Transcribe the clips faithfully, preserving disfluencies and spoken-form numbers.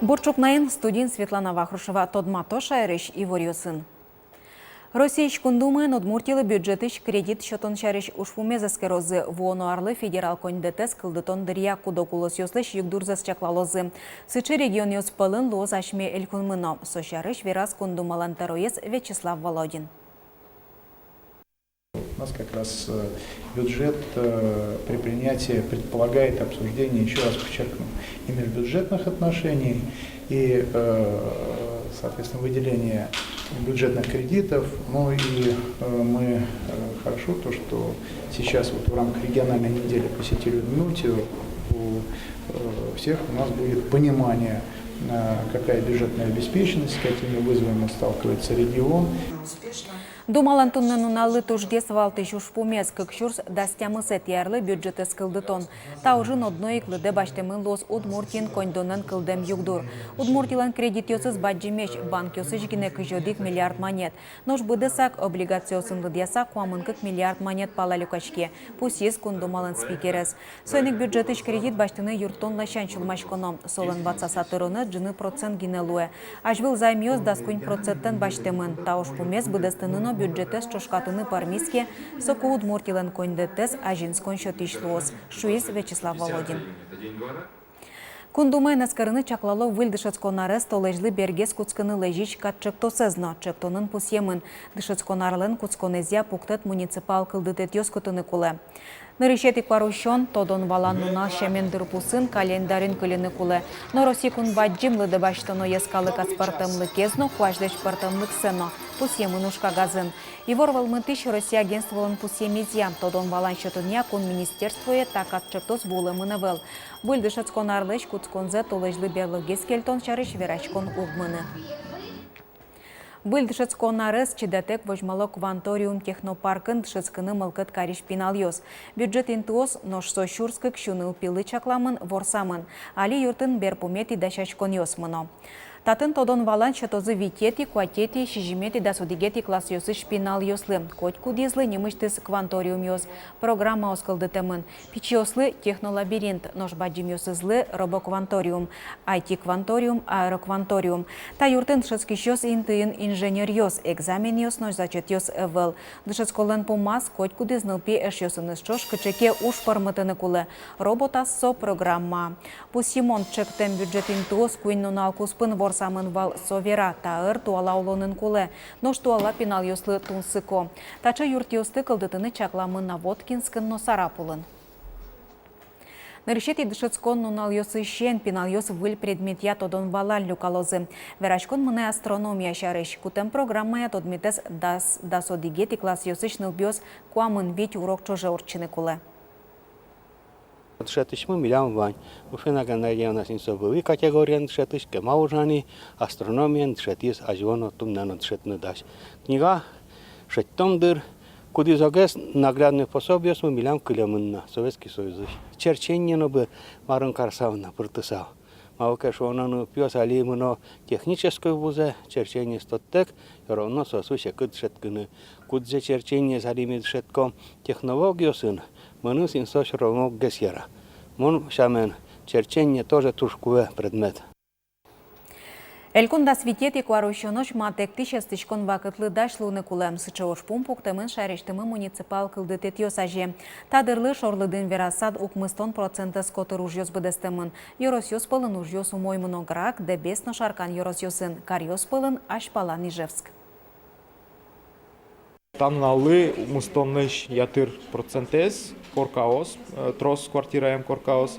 Бур ӵукнаен, студиын Светлана Вахрушева. Тодмато шаерысь иворъёсын. Россиысь Кун Думаын Удмуртилы бюджетысь кредит сётон сярысь ужпумез эскерозы. Вуоно арлы федерал коньдэтэз кылдытон дыръя куд-ог улосъёслэсь югдурзэс чаклалозы. Сыӵе регионъёс пӧлын луоз асьме элькунмы но. Со сярысь вераз Кун Думалэн тӧроез Вячеслав Володин. У нас как раз, э, бюджет, э, при принятии предполагает обсуждение, ещё раз подчеркну, и межбюджетных отношений, и, э, соответственно, выделение бюджетных кредитов. Ну и, э, мы, э, хорошо то, что сейчас вот в рамках региональной недели посетили Удмуртию, у, э, всех у нас будет понимание, э, какая бюджетная обеспеченность, с какими вызовами сталкивается регион. Думалэн туннэ нуналлы тужгес валтӥсь ужпумез — кык сюрс дас тямысэтӥ арлы бюджетэз кылдытон. Та ужын одно ик лыдэ басьтэмын луоз Удмуртиын коньдонэн кылдэм югдур. Удмуртилэн кредитъёсыз бадӟымесь, банкъёсысь гинэ кызь одӥг миллиард манет. Нош быдэсак облигациосын лыдъяса куамын кык миллиард манет пала люкаське, пусйиз Кун Думалэн спикерез. Соин ик бюджетысь кредит басьтыны юрттон ласянь сюлмаськоно. Солэн ватсаса тыронэз ӝыны процент гинэ луэ. Азьвыл займъёс дас куинь процентэн басьтэмын. Та ужпумез быдэстыны но бюджетэз ӵошкатыны пӧрмиз ке, соку Удмуртилэн коньдэтэз азинскон сётӥсь луоз, шуиз Вячеслав Володин. Кун Думаын эскерыны чаклало выль дышетскон арез толэзьлы бергес кутскыны лэзись кат ӵектосэз но. Ӵектонын пусъемын: дышетскон арлэн кутсконэзъя пуктэт муниципал кылдытэтъёс кутыны кулэ. Нырысетӥ куарусён тодон-валан нунал сямен дырпусын, календарьын кыльыны кулэ. Но Россия кун бадӟым, лыдэ басьтоно йӧскалык аспӧртэмлыкез но, куазьлэсь пӧртэмлыксэ но, пусъемын уж кагазын. Ивор вӧлмытӥсь Россия агентстволэн пусъемезъя, тодон-валан сётонъя кун министерствое та кат ӵектос вуылэмын ӧвӧл. Выль дышетскон арлэсь кутсконзэ толэзьлы берлогес кельтон сярысь вераськон уг мыны. Выль дышетскон арез чидатэк возьмало «Кванториум» технопаркын дышетскыны мылкыд карись пиналъёс. Бюджет интыос, нош со сюрс кык сю нылпилы чакламын, ворсамын. Али юртын берпуметӥ дасяськонъёс мыно. Татын тодон-валан сётозы витетӥ, куатетӥ, сизьыметӥ, дас одӥгетӥ классъёсысь пиналъёслы. Котькудӥзлы нимысьтыз кванториумъёс, программаос кылдытэмын. Пичиослы технолабиринт, нош бадӟымъёсызлы робокванториум, айти-кванториум, аэрокванториум. Та юртын дышетскисьёс интыын инженеръёс, экзаменъёс но зачётъёс ӧвӧл. Дышетсконлэн пумаз котькудӥз нылпи эшъёсыныз ӵош кыӵе ке уж пӧрмытыны кулэ. Роботаз со программа. Пусйымон, ӵектэм бюджет интыос куинь нунал куспын ворсамын вал, со вера: та ӧр туала улонын кулэ, нош туала пиналъёслы тунсыко. Таӵе юртъёсты кылдытыны чакламын на Воткинскын но Сарапулын. Нырысетӥ дышетскон нуналъёсысен пиналъёс выль предметъя тодон-валан люкалозы. Вераськон мынэ астрономия сярысь. Кутэм программая тодметэз дас, дас одӥгетӥ классъёсысь нылпиос куамын вить урок ӵоже ортчыны кулэ. Дышетӥсьмы милям вань. Уфе но Ганагеяна синсо вылӥ категориен дышетӥсь, кема ужа ни, астрономиен дышетӥз, азьло но, туннэ но дышетыны дась. Книга шедьтом дыр, кудӥзогес наглядной пособиосмы милям кылемын на Советский Союзысь. Черчение но бы марын карысал на, пыртысал. Малы ке шуоно, нылпиос али мыно технической вузэ, черчениез тодтэк, всё равно соослы секыт дышетскыны. Кудзэ черчениез али ми дышетском технологиосын, мыным синсо всё равно уг гес яра. Мон сямен, черчение тоже туж кулэ предмет. Элькун дас витетӥ куарусёнозь матэктӥсь эстӥськон вакытлы дась луыны кулэ. Сыӵе ужпум пуктэмын шаерысьтымы муниципал кылдытэтъёс азе. Та дырлы шорлыдын вераса, укмыстон процентэз котыр ужъёс быдэстэмын. Ёросъёс пӧлын ужъёс умой мыно: Грах, Дэбес но Шаркан ёросъёсын, каръёс пӧлын азьпалан Ижевск. Та нуналлы укмыстонлэсь ятыр процентэз коркаос, э, трос квартираем коркаос,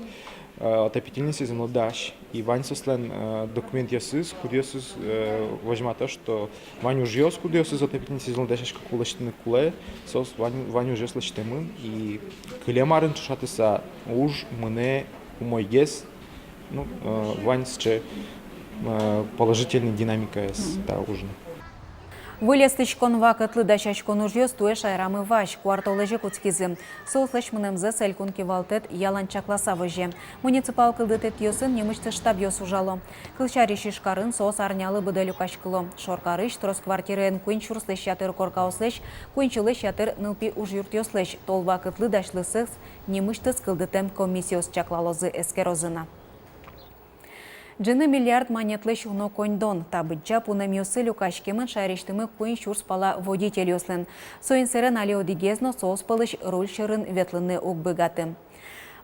э, отопительный сезонлы дась. И вань соослэн, э, документъёсыз, кудъёсыз, э, возьмато, что вань ужъёс, кудъёсыз отопительный сезонлы дасяськыку лэсьтыны кулэ, соос вань, вань ужъёс лэсьтэмын. И кылем арын ӵошатыса уж мынэ умойгес, ну, э, вань сыӵе, э, положительный динамикаез та ужын. Выль эстӥськон вакытлы дасяськон ужъёс туэ шаерамы вазь, куартолэзе кутскизы. Соослэсь мынэмзэс элькун кивалтэт ялан чакласа возе. Муниципал кылдытэтъёсын нимысьтыз штабъёс ужало. Кылсярысь, Ижкарын соос арнялы быдэ люкаськыло. Шоркарысь трос квартираен куинь сюрслэсь ятыр коркаослэсь, куинь сюлэсь ятыр нылпи ужъюртъёслэсь тол вакытлы дасьлыксэс нимысьтыз кылдытэм комиссиос чаклалозы, эскерозы на. Ӝыны миллиард манетлэсь уно коньдон. Та быдӟа пунэмъёсы люкаськемын шаерысьтымы куинь сюрс пала водительёслэн. Соин сэрен али одӥгез но соос пӧлысь руль сьӧрын ветлыны уг быгаты.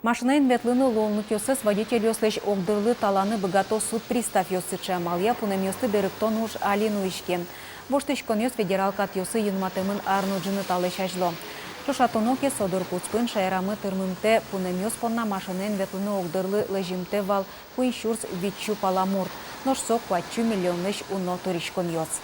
Машинаен ветлыны луонлыкъёссэс водительёслэсь огдырлы таланы быгато суд приставъёс. Сыӵе амалъя пунэмъёсты берыктон уж али нуиське. Воштӥськонъёс федерал катъёсы юнматэмын ар но ӝыны талэсь азьло. Ӵошатоно ке, со дыр куспын шаерамы тырмымтэ пунэмъёс понна машинаен ветлыны огдырлы лэзьымтэ вал куинь сюрс витьсю пала мурт, нош со куатьсю миллионлэсь уно тыриськонъёс.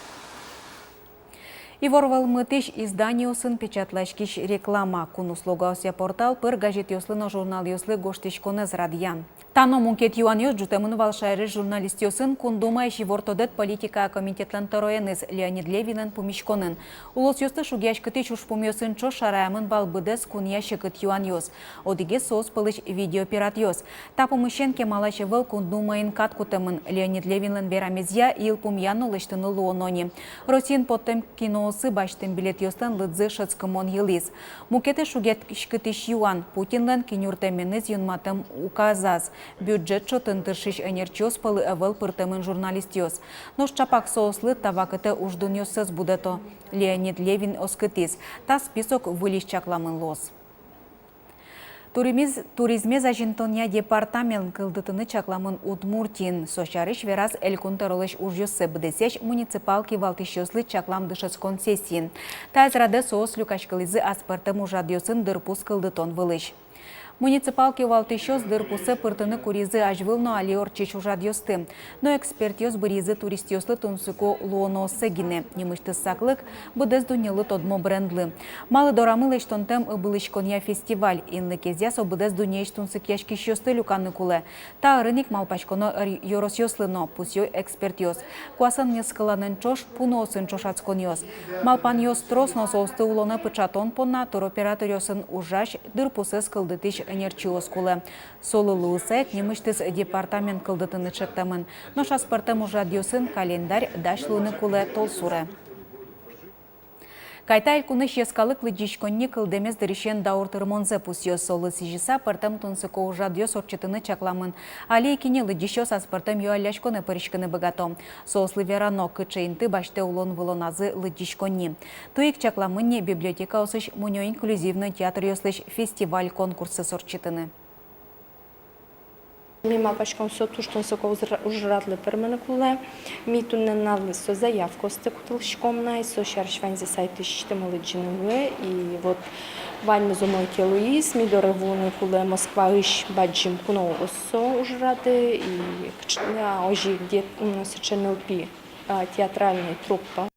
Ивор вӧлмытӥсь изданиосын печатласькись реклама. Кун услугаосъя портал пыр газетъёслы но журналъёслы гожтӥськонэз радъя. Та но мукет юанъёс ӝутэмын вал шаерысь журналистъёсын Кун Думаысь ивортодэт политикая комитетлэн тӧроеныз Леонид Левинлэн пумиськонын. Улосъёсты шугъяськытӥсь ужпумъёсын ӵош шараямын вал быдэс кунъя секыт юанъёс. Одӥгез соос пӧлысь видеопиратъёс. Та пумысен кемалась ӧвӧл Кун Думаын кат кутэмын. Леонид Левинлэн верамезъя, йылпумъян но лэсьтыны луоно ни. Россиын поттэм киноосы басьтэм билетъёслэн лыдзы шӧдскымон йылӥз. Мукетыз шугъяськытӥсь юан: Путинлэн кинюртэменыз юнматэм указаз бюджет чотын тыршись ӧнерчиос пӧлы ӧвӧл пыртэмын журналистъёс. Нош чапак соослы та вакытэ уждунъёссэс будэто. Леонид Левин оскытӥз: та список выльысь чакламын луоз. Туризмез, туризмез азинтонъя департамент кылдытыны чакламын Удмуртиын. Со сярысь вераз Элькун тӧролэсь ужъёссэ быдэсъясь муниципал кивалтӥсьёслы чаклам дышетскон сессиын. Таяз радэ соос люкаськылӥзы аспӧртэм ужрадъёсын дырпус кылдытон вылысь. Муниципал кивалтӥсьёс дырпусэ пыртыны куризы азьвыл но али ортчись ужрадъёсты. Но экспертъёс быръизы туристъёслы тунсыко луонооссэ гинэ. Нимысьтыз саклык быдэс дуннелы тодмо брендлы. Малы дорамы лэсьтонтэм ыбылӥськонъя фестиваль? Инлыкезъя со быдэс дуннеысь тунсыкъяськисьёсты люканы кулэ. Та ӧрын ик малпаськоно ёросъёслы но, пусъё экспертъёс. Куасэн нискыланэн ӵош пуноосын ӵошатсконъёс. Малпанъёс трос, но соосты улонэ пыӵатон понна туроператоръёсын ужась дырпусэз кылдытӥсь ӧнерчиос кулэ. Солы луыса ик нимысьтыз департамент кылдытыны чектэмын. Нош аспӧртэм ужрадъёсын календарь дась луыны кулэ толсуре. Кайта элькунысь йӧскалык лыдӟиськонни кылдэмез дырысен даур тырмонзэ пусъёз. Солы сӥзьыса пӧртэм тунсыко ужрадъёс ортчытыны чакламын. Али ик ини лыдӟисьёс аспӧртэм юалляськонэ пыриськыны быгато. Соослы верано, кыӵе инты басьтэ улон-вылоназы лыдӟиськонни. Туэ ик чакламын ни библиотекаосысь мунё инклюзивной театръёслэсь фестиваль-конкурсэз ортчытыны. Ми малпаськом, со туж тунсыко ужра-, ужрадлы пӧрмыны кулэ. Ми туннэ нуналлы со заявкаосты кутылӥськом на, и со сярысь ваньзэ сайтысьтымы лыдӟыны луэ. И вот ваньмыз умой ке луиз, ми доры вуыны кулэ Москваысь бадӟым куноос со ужрады, и кыӵе-, а, озьы ик, м, сыӵе нылпи, а, театральной труппа.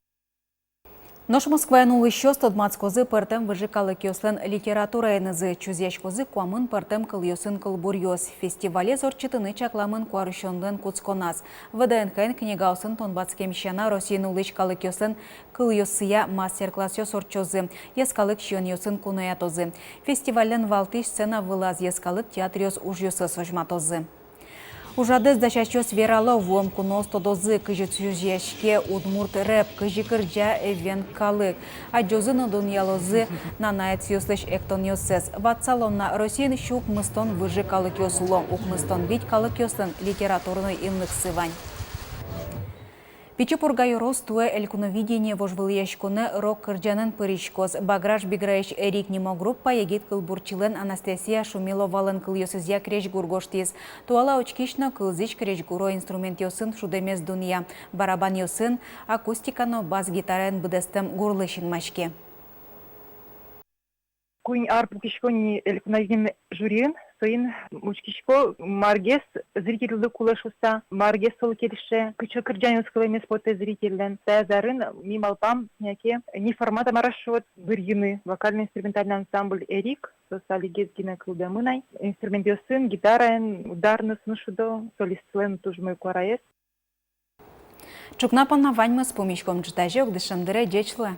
Нош Москваын улӥсьёс тодматскозы пӧртэм выжы калыкъёслэн литератураенызы, чузъяськозы куамын пӧртэм кылъёсын кылбуръёс. Фестивалез ортчытыны чакламын куарусёнлэн кутсконаз. ВДНХ-ын книгаосын тон батскем сяна, Россиын улӥсь калыкъёслэн кылъёссыя мастер-классъёс ортчозы, йӧскалык сиёнъёсын куноятозы. Фестивальлэн валтӥсь сцена вылаз йӧскалык театръёс ужъёссэс возьматозы. Ужрадэз дасясьёс верало: вуэм куноос тодозы, кызьы чузъяське удмурт рэп, кызьы кырӟа эвенк калык, адӟозы но дунъялозы нанаецъёслэсь эктонъёссэс. Ватсалом на, Россиын сю укмыстон выжы калыкъёс уло, укмыстон вить калыкъёслэн литературной инлыксы вань. Пичи Пурга ёрос туэ «Элькуновидение» вожвылъяськонэ рок-кырӟанэн пыриськоз. Баграш-Биграысь «Эрик» нимо группа егит кылбурчилэн Анастасия Шумиловалэн кылъёсызъя крезьгур гожтӥз. Туала учкись но кылзӥсь крезьгуро инструментъёсын шудэмез дунъя: барабанъёсын, акустика но бас-гитараен быдэстэм гурлы синмаське. Куинь ар пукисько ни «Элькуновидение» жюриын, соин учкисько, маргес зрительлы кулэ шуса, маргес солы кельше, кыӵе кырӟанъёс кылэмез потэ зрительлэн. Таяз арын ми малпам, яке неформат, мар-а шуод, бырйыны. Вокально-инструментальный ансамбль «Эрик», соос алигес гинэ кылдэмын ай. Инструментъёсын, гитараен, ударносын шудо, солистлэн туж умой куараез. Ӵукна понна ваньмыз. Пумиськом ӝытазе ик дышем дыре. Ӟеч луэ.